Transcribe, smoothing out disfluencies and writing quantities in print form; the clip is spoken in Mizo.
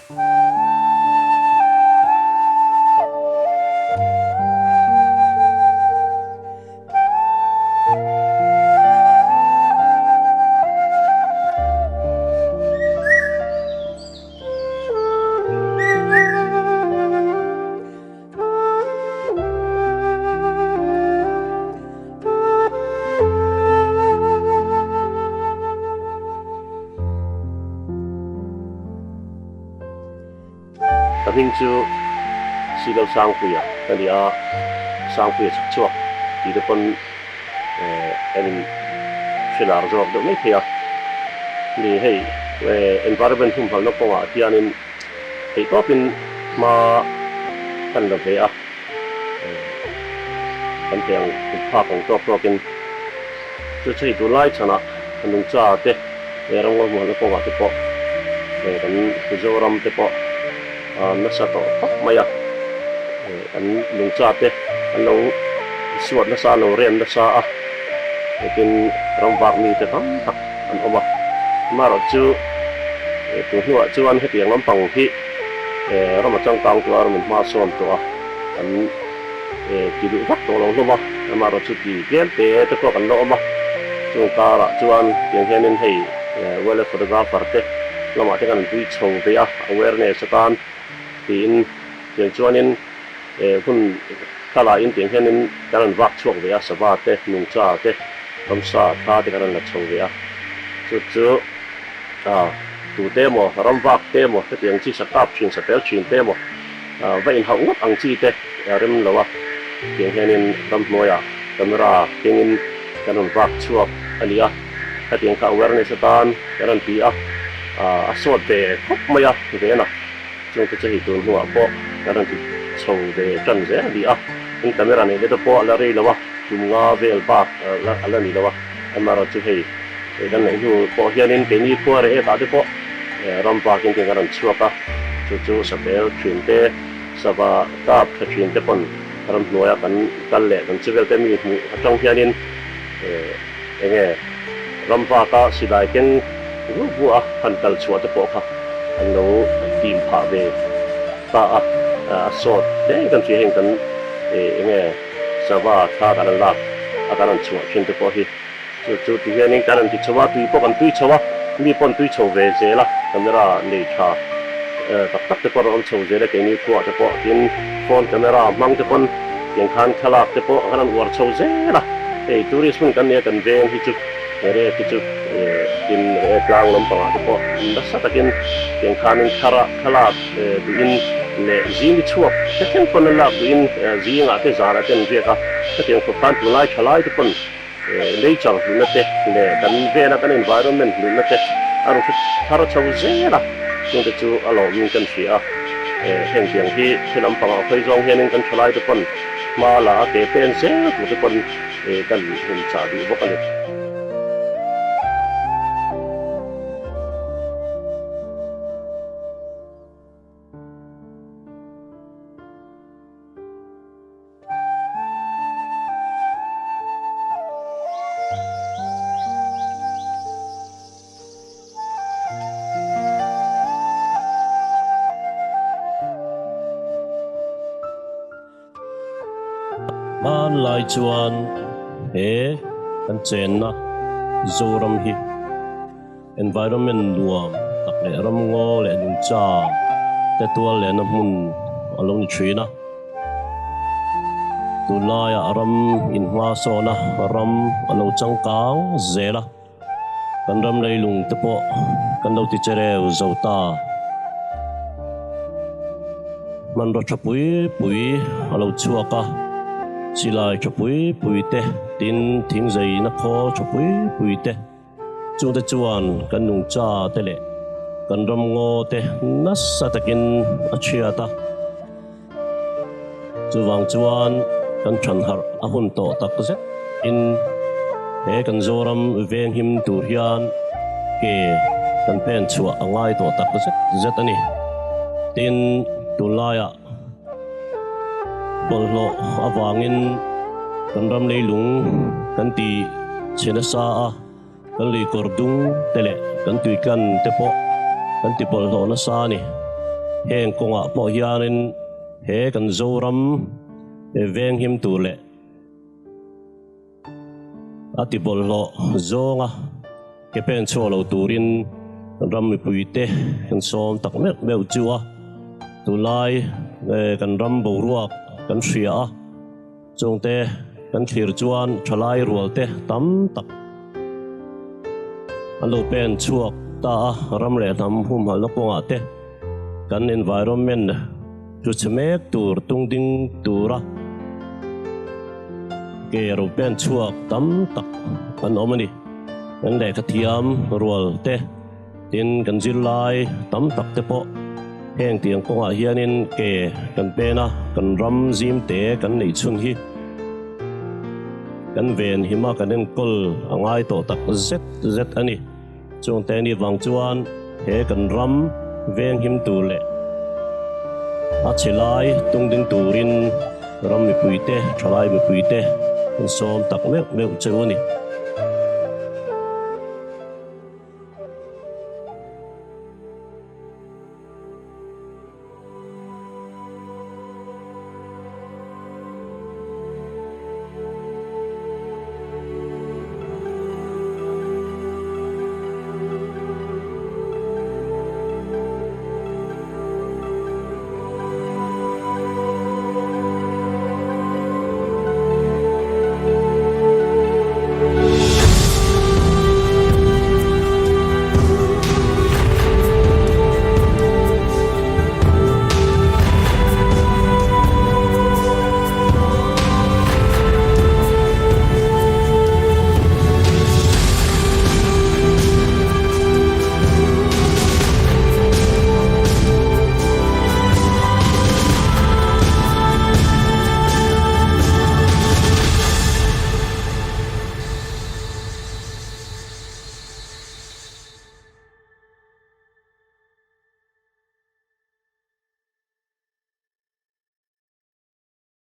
Ka hming chu Silal Sangpuia ka ni a, Sangpuia chhak chhuak tih te pawn kan in hre lar zawk deuh mai thei a. Ni hei environment humhalhna kawngah hianin theihtawpin hma kan la ve a, kan thei ang phak ang tawk tawkin chu chei tunlai chhanah nungcha te he ram ngaihmuhna kawngah te pawh kan Mizoram te pawh nasa tawh khawp mai a, kan nungcha te an lo suat nasa an lo rem nasa a, tin ram vak mi te tam tak an awm a, amaherawhchu tun hnuah chuan hetiang lampang hi ram a changkang tawh a, ram in hma a sawn tawh a, an ti duh vak tawh lo hlawm a, amaherawhchu ti tlem te te pawh kan la awm a, chung karah chuan tiang hianin hei wildlife photographer te lamah te kan tui chho ve a, awareness atan tiin tiang chuanin hun thlalaiin tiang hianin kan rawn vak chhuak ve a, sava te, nungcha te, ramsa thla te kan rawn la chho ve a, chu chu tute emaw ram vak te emaw hetiang chi sa kap thin sa pel thin te emaw va inhauh ngawt ang chi te a rem lo a, tiang hianin ramhnuaiah camera kengin kan rawn vak chhuak a ni a, hetiang kha awareness atan kan rawn ti a, a sawt ve khawp mai a ven a, chungte chu hei tun hnuah pawh kan rawn ti chho ve tan zel a ni a, in camera neih te pawh a la rei lo a, tum nga vel bak a la ni lo a, amaherawhchu hei Hei kan neih hnu pawh hianin keini khua reh ekah te pawh ram vakin tin kan rawn chhuak a, chu chu sapel thin te, sava kap tha thin te pawn ramhnuaia kan kal leh kan che vel te mi hmuh atang hianin enge ram vaka silai keng vu vu a han kal chhuah te pawh kha an lo tim phah ve ta a, a sawt hle kan hria heng kan enge sava thla kan lak a kan rawn chhuah thin te pawh hi. Chu chu ti hianin kan rawn ti chho a, tui pawh kan tui chho a, mi pawh an tui chho ve zel a, camera nei tha tak tak te pawh rawn awm chho zel a, keini khuaah te pawh tin phone camera hmang te pawn tiang khan thlalak te pawh kan rawn uar chho zel a, hei tourist hmun kan nia kan veng hi chu rek hi chu tin rek tlang lampangah te pawh nasa takin tiang khanin thlalak duhin leh zing hi chhuak te thleng pawn an lak duhin zingah te zanah te an riak a, hetiang khawp khan tunlai thalai te pawn Nature hlutna te leh kan vela kan environment hlutna te a rawn hre thar chho zel a, chungte chu a lawmin kan hria a. Heng tiang hi thil lampangah hawi zawng hianin kan thalai te pawn hma la a ke pen zel tur te pawn kan inchah duh bawk a ni. Hmanlai chuan he kan chenna Zoram hi environment nuam tak leh ramngaw leh nungcha te tual lehna hmun a lo ni thin a. Tunlaiah ram inhma sawna ram a lo changkang zel a, kan ram leilung te pawh kan lo ti che reu zo ta. Hmanraw tha pui pui a lo chhuak a, silai tha pui pui te, tin thingzeina khawl tha pui pui te, Chungte chuan kan nungcha te leh kan ramngaw te nasa takin a chhiat a. Chuvang chuan kan thanharh a hun tawh tak zet in he kan Zoram venghim tur hian ke kan pen chhuah a ngai tawh tak zet zet a ni. Tin, tunlaiah bawlhhlawh avangin kan ram leilung kan ti chhe nasa a, kan lui kawr dung te leh kan tuitlan te pawh kan ti bawlhhlawh nasa a ni. Heng kawngah pawh hianin he kan Zoram venghim tur leh a ti bawlhhlawh zawnga ke pen chhuak lo turin kan ram mipuite kan sawm tak meuh meuh chu a. Tunlai kan ram boruak kan hria a. Chungte kan thlir chuan thalai rualte tam tak an lo pen chhuak ta a, ram leh hnam humhalhna kawngah te kan environment chu chhe mek tur tung ding tura ke ro pen chhuak tam tak an awm a ni. Kan lehkha thiam rual te. Tin, kan zirlai tam tak te pawh heng tiang kawngah hianin ke kan pen a, kan ram zim te kan neih chhun hi kan ven him a, kan enkawl a ngai tawh tak zet zet a ni. Chungte ni vang chuan he kan ram veng him tur leh a chhe lai tung ding turin ram mipuite, thalai mipuite kan sawm tak meuh meuh cheu a ni.